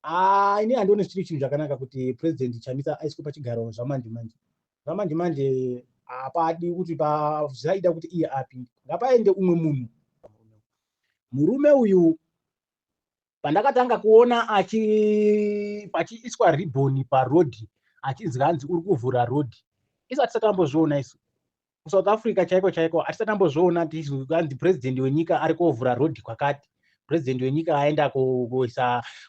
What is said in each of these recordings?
Ah, ini handioni zvichiri chinhu chakanaka kuti President Chamisa aiswe pachigaro zvamanje manje. Zvamanje manje hapadi kuti zvaida kuti iye apinde. Ngapaende umwe munhu. Murume uyu pandakatanga kuona achi pachiiswa ribbon paroad achinzi hanzi uri kuvhura road. Isu hatisati tambozviona isu. KuSouth Africa chaiko chaiko hatisati tambozviona hanzi president wenyika ari kovhura road kwakati. President wenyika aenda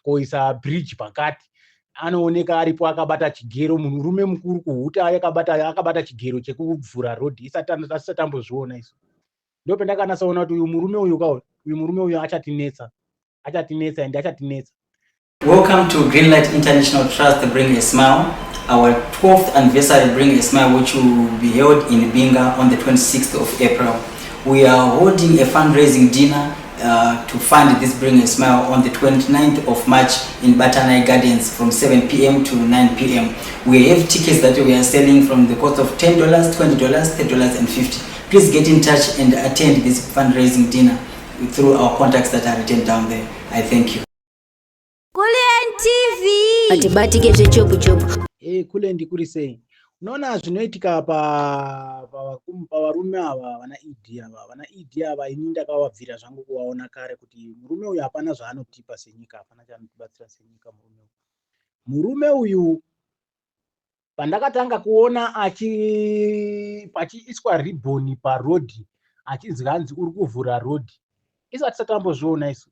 koisa bridge pakati. Anooneka aripo akabata chigero, murume mukuru kuhuta akabata chigero chekuvhura road. Isati tambozviona isu. Ndopendakanasaona kuti uyu murume uyu ka uyu murume uyu achatinetsa. Achatinetsa ende achatinetsa. Welcome to Greenlight International Trust Bring a Smile, our 12th anniversary Bring a Smile, which will be held in Binga on the 26th of April. We are holding a fundraising dinner to fund this Bring a Smile on the 29th of March in Batanai Gardens from 7 p.m. to 9 p.m. We have tickets that we are selling from the cost of $10, $20, $30 and 50. Please get in touch and attend this fundraising dinner through our contacts that are written down there. I thank you. Kulliant TV. Atibatike zvechopu chopu. Kule ndikuri sei? Unoona zvinoitika pavarume ava, vana ED ava. Vana ED ava ini ndakavabvira zvangu kuvaona kare kuti murume uyu hapana zvaanotipa senyika, hapana chaanotibatsira senyika murume uyu. Murume uyu pandakatanga kuona pachiiswa ribbon paroad achinzi hanzi uri kuvhura road. Isu hatisati tambozviona isu.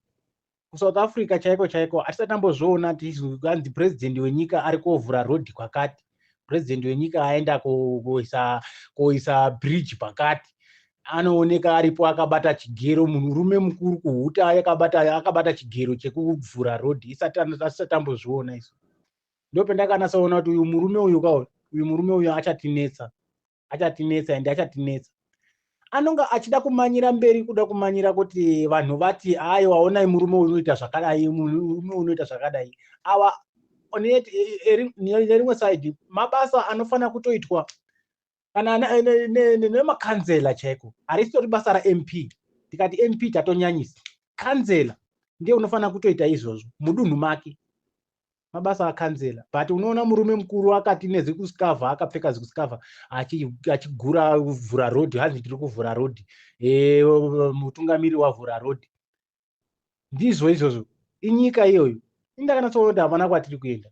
KuSouth Africa chaiko chaiko hatisati tambozviona hanzi president wenyika ari kovhura road kwakati. President wenyika aenda koisa bridge pakati. Anooneka aripo akabata chigero, murume mukuru kuhuta akabata chigero chekuvhura road. Isati tambozviona isu. Ndopendakanasaona kuti uyu murume uyu ka uyu murume uyu achatinetsa. Achatinetsa ende achatinetsa. Anonga achida kumanyira mberi, kuda kumanyira kuti vanhu vati aiwa, onai murume unoita zvakadai, murume unoita zvakadai. Ava nerimwe side mabasa anofanira kutoitwa kana nemakanzela chaiko. Harisitori basa raMP. Tikati MP tatonyanyisa. Kanzela ndiye unofanira kutoita izvozvo mudunhu make. Mabasa akanzela. But unoona murume mukuru akati nezikusikavha, akapfeka zikusikavha, achigura vhura road, hanzi tiri kuvhura road. Mutungamiri wavhura road. Ndizvo izvozvo. Inyika iyoyo. Indakanatsoona kuti hapana kwatiri kuenda.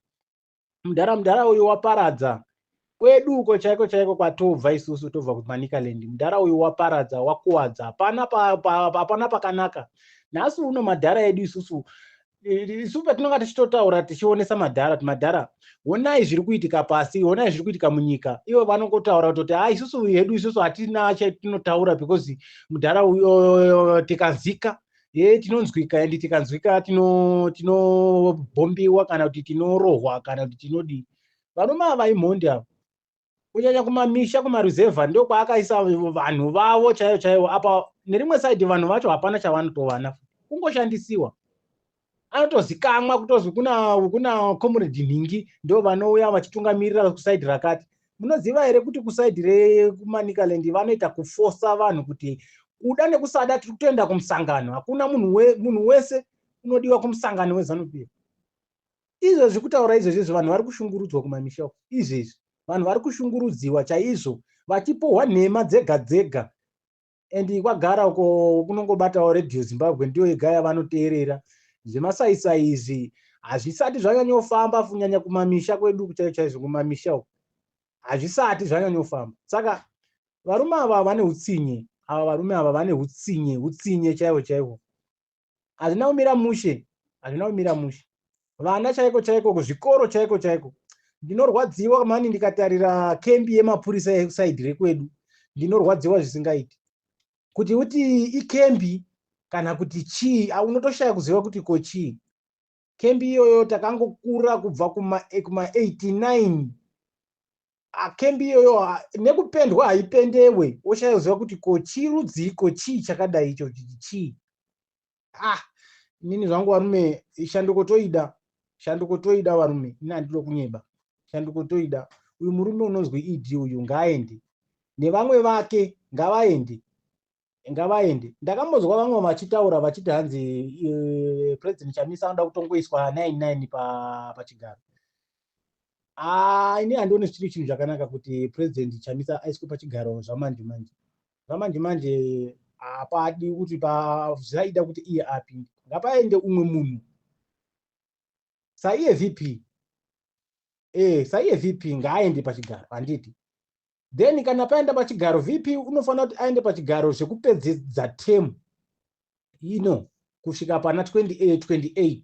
Mudhara uyu waparadza. Kwedu uko chaiko chaiko kwatobva isusu tobva kuManicaland. Mudhara uyu waparadza, wakuwadza. Hapana pakanaka. Nhasi uno madhara edu isusu isu patinonga tichitotaura tichionesa madhara kuti madhara honai zviri kuitika pasi, honai zviri kuitika munyika. Ivo vanongotaura kutoti ha isusu hedu isusu hatina chatinotaura because mudhara uyo tikanzika ye tinonzwika ende tikanzwika tinobhombiwa kana kuti tinorohwa kana kuti tinodii. Varume ava imhondi ava. Kunyanya kumamisha kumaruzevha ndo kwaakaisa vanhu vavo chaivo chaivo. Apa nerimwe side vanhu vacho hapana chavanotovana. Kungoshandisiwa. Anotozikamwa kutozwi kuna Comrade Nhingi ndo vanouya vachitungamirira kusaidi rakati. Munoziva here kuti kusaidi rekuManicaland vanoita kufosa vanhu kuti kuda nekusada tiri kutoenda kumusangano. Hakuna munhu wese unodiwa kumusangano weZANU PF. Izvozvi kutaura izvozvi vanhu vari kushungurudzwa kumamisha uko. Izvezvi vanhu vari kushungurudziwa chaizvo vachipohwa nhema dzega dzega. And kwagara uko kunongobatawo Radio Zimbabwe ndiyo yega yavanoteerera. Zvemasaisai izvi hazvisati zvanyanyofamba kunyanya kumamisha kwedu chaizvo chaizvo kumamisha uko. Hazvisati zvanyanyofamba. Saka varume ava vane utsinye. Ava varume ava vane utsinye, utsinye chaihwo chaihwo. Hazvina kumira mushe, hazvina kumira mushe. Vana chaiko chaiko kuzvikoro chaiko chaiko. Ndinorwadziwa mani ndikatarira kembi yemapurisa ekusaidhi rekwedu. Ndinorwadziwa zvisingaiti. Kuti uti ikembi kana kuti chii, unotoshaya kuziva kuti ko chii. Kembi iyoyo takangokura kubva kuma 89. Kembi iyoyo nekupendwa haipendewe. Woshaya kuziva kuti ko chirudziko chii chakadai icho chii. Inini zvangu varume shanduko toida. Shanduko toida varume. Ini handidi kunyeba. Shanduko toida. Uyu murume unonzwi ED uyu ngaaende. Nevamwe vake ngavaende. Ngavaende. Ndakambonzwa vamwe vachitaura vachiti hanzi President Chamisa anoda kutongoiswa 99 pachigaro. Ah, ini handioni zvichiri chinhu chakanaka kuti President Chamisa aiswe pachigaro zvamanje manje. Zvamanje manje hapadi kuti zvaida kuti iye apinde. Ngapaende umwe munhu saiye VP. Saiye VP ngaaende pachigaro, handiti? Then kana paenda pachigaro VP, unofanira kuti aende pachigaro zvekupedzedza term ino kusvika pana 2028.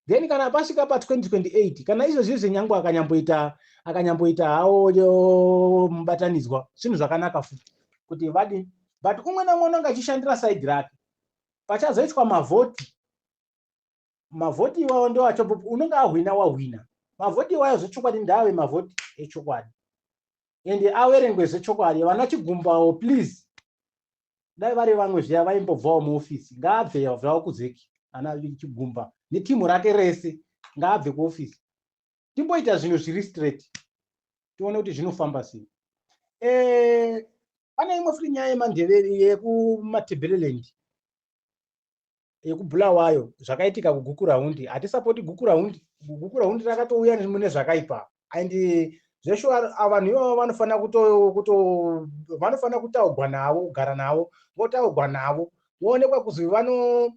Then kana pasvika pa2028, kana izvozvi zvenyangwe akanyamboita hawo mubatanidzwa, zvinhu zvakanaka futi kuti vadi, but umwe naumwe unonge achishandira side rake. Pachazoitwa mavhoti, mavhoti iwawo ndo acho unonge ahwina, wahwina. Mavhoti iwayo zvechokwadi ndave mavhoti echokwadi, ende averengwe zvechokwadi. Vana Chigumbawo, please, dai vari vamwe zviya vaimbobvawo muofisi. Ngaabve zvavo kuZEC. Ana Chigumba netimu rake rese ngaabve kuofisi, timboita zvinhu zviri straight, tione kuti zvinofamba sei. Pane imwe futi nyaya yeMandevere yekuMatebeleland, yekuBhulawayo, zvakaitika kuGukurahundi. Hatisapoti Gukurahundi. Gukurahundi rakatouya mune zvakaipa, and zveshuwa vanhu ivavo vanofanira kuto vanofanira kutaugwa navo, kugara navo, votaugwa navo, voonekwa kuzi vano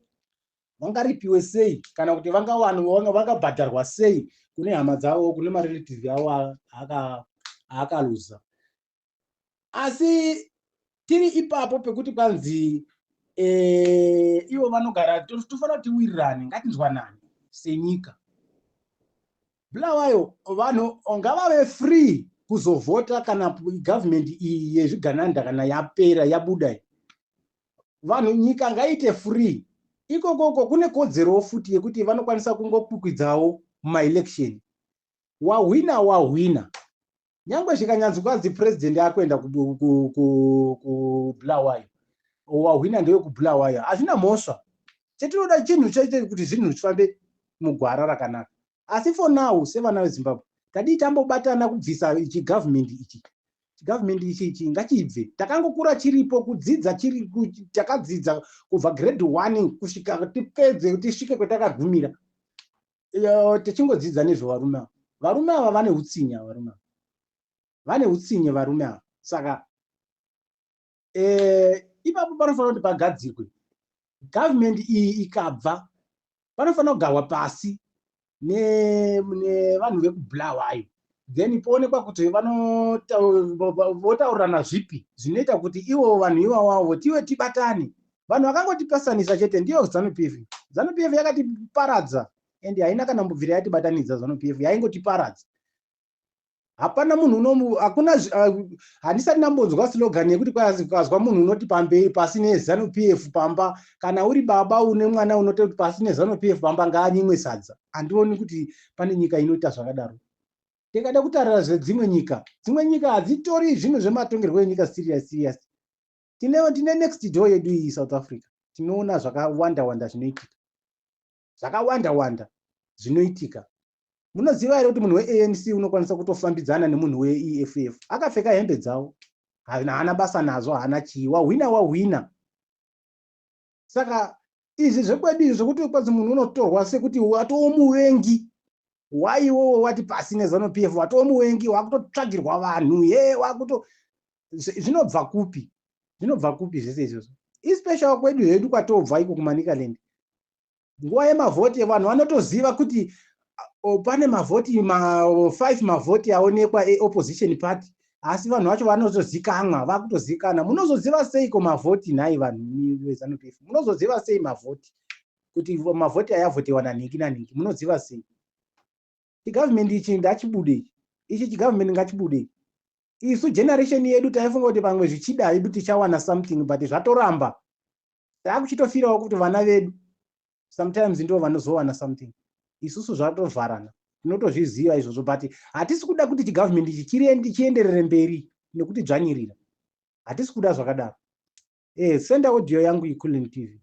vangaripiwe sei kana kuti vangabhadharwa sei kune hama dzavo, kune marelative avo aakaluza. Asi tiri ipapo pekuti kwanzi ivo vanogara, tofanira kuti tiwirirane, ngatinzwanane senyika. Bulawayo vanhu ngavave free kuzovhota kana gavhumendi iyi yezvigananda kana yapera, yabuda. Vanhu, nyika ngaite free. Ikokoko kune kodzerowo futi yekuti vanokwanisa kungokwikwidzawo mumaelection. Wahwina, wahwina. Nyange zvikanyanzi kwanzi purezidendi akuenda kuBulawayo, wahwina ndewekuBulawayo, hazvina mhosva. Chetinoda chinhu chaite kuti zvinhu zvifambe mugwara rakanaka. Asi for now, sevana veZimbabwe, tadii tambobatana kubvisa chigavhumendi ichi? Chigavhumendi ichi ichi ngachibve. Takangokura chiripo, kudzidza chiri, takadzidza kubva grade 1 kusvika tipedze, tisvike kwetakagumira, tichingodzidza nezvevarume ava. Varume ava vane utsinye, varume ava vane utsinye, varume ava. Saka ipapo panofanira kuti pagadzirwe. Gavhumendi iyi ikabva, panofanira kugarwa pasi nevanhu vekuBulawayo, then poonekwa kuti votaurirana zvipi zvinoita kuti ivo vanhu ivavavo tive tibatane. Vanhu vakangotipasanisa chete ndiyo ZANU PF. ZANU PF yakatiparadza, ende haina kana mbobvira yatibatanidza. ZANU PF yaingotiparadza. Hapana munhu unomu hakuna handisati ndambonzwa slogan yekuti kwazwa munhu unoti pamberi pasi neZANU PF pamba. Kana uri baba une mwana unototi pasi neZANU PF pamba, ngaanyimwe sadza. Handioni kuti pane nyika inoita zvakadaro. Tikada kutarira zvedzimwe nyika, dzimwe nyika hadzitori zvinhu zvematongerwo enyika serious serious. Tine next door yedu iyi, South Africa. Tinoona zvakawanda wanda zvinoitika, zvakawanda wanda zvinoitika. Munoziva here kuti munhu weANC unokwanisa kutofambidzana nemunhu weEFF akapfeka hembe dzavo? Haana basa nazvo, haana chii. Wahwina, wahwina. Saka izvi zvekwedu izvi zvekuti kwanzi munhu unotorwa sekuti watoo muvengi, waiwowo wati pasi neZANU PF, watoo muvengi, wakutotsvagirwa vanhu ye wakuto zvinobva kupi? Zvinobva kupi zvese izvozvo? Especially kwedu hedu kwatobva iko kuManicaland, nguva yemavhoti vanhu vanotoziva kuti pane mavhoti ma5, mavhoti aonekwa eopposition party, asi vanhu vacho vanotozikanwa, vakutozikana. Munozoziva seiko mavhoti nhai vanhu veZANU PF? Munozoziva sei mavhoti, kuti mavhoti ayavhotewa nanhingi nanhingi? Munoziva sei? Chigavhumendi ichi ngachibude ichi. Ichi chigavhumendi ngachibude. Isu generation yedu taifunga kuti pamwe zvichida hedu tichawana something, but zvatoramba. Taakuchitofirawo kuti vana vedu sometimes ndo vanozowana something. Isusu zvatovharana, tinotozviziva izvozvo, but hatisi kuda kuti chigavhumendi ichi chienderere mberi nekuti dzvanyirira. Hatisi kuda zvakadaro. Senda audio yangu iCullen TV.